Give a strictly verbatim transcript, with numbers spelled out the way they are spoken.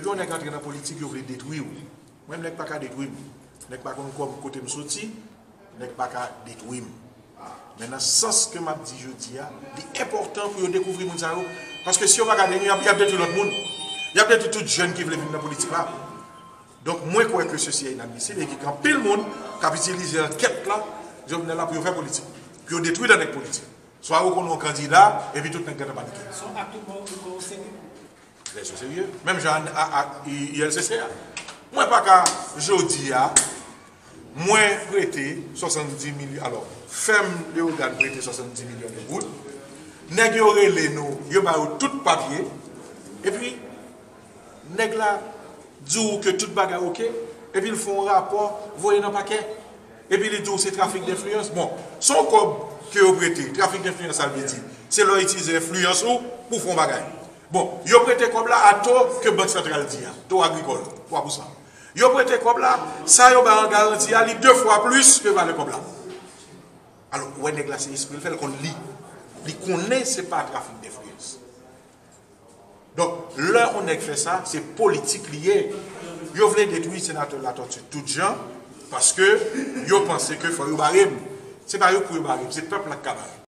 Depi yon nèg antre nan politik, yo vle detwi w. Mwen, nèg pa ka detwi m. Nèg pa konn kòm kote m soti, nèg pa ka detwi m. Men nan sans ke m ap di jodi a, li enpòtan pou yo dekouvri moun sa yo. Paske si yo pa ka detwi, y ap, y ap detwi lòt moun. Y ap detwi tout jèn ki vle vin nan politik la. Donk, mwen kwè ke sesi a inadmisib e ke gen anpil moun k ap itilize ankèt la, Jovenel la, pou yo fè politik. Pou yo detwi lòt nèg politik. Swa yo konn yon kandida, epi tout nèg gentan panike. Son ak tout moun ou pran o serye. Trè o serye. Menm jan a, a, I L C C a. Mwen pa ka, jodi a, mwen prete swasanndis milyon, alò, fèm Leogane prete swasanndis milyon de goud. Nèg yo rele nou, yo ba yo tout papye. Epi, nèg la di w ke tout bagay oke, epi l fè yon rapò, voye nan pakè. Epi li di w se trafik denfliyans. Bon, se yon kòb ke yo prete, trafik denfliyans sa vle di, se lè w itilize enfliyans ou pou fè yon bagay. Bon, yo prete kòb la a to ke Bank Santral di a, to agrikòl, twa pousan. Yo prete kòb la, sa yo bay an garanti a, li de fwa plis ke valè kòb la. Alò, ou wè nèg la se espre l fè, l konn li. Li konnen se pa trafik denfliyans. Donk, lè yon nèg fè sa, se politik li ye. Yo vle detwi senatè Latortue tout jan, paske yo panse ke fò yo bare m. Se pa yo pou yo bare m, se pèp la k ka bare m.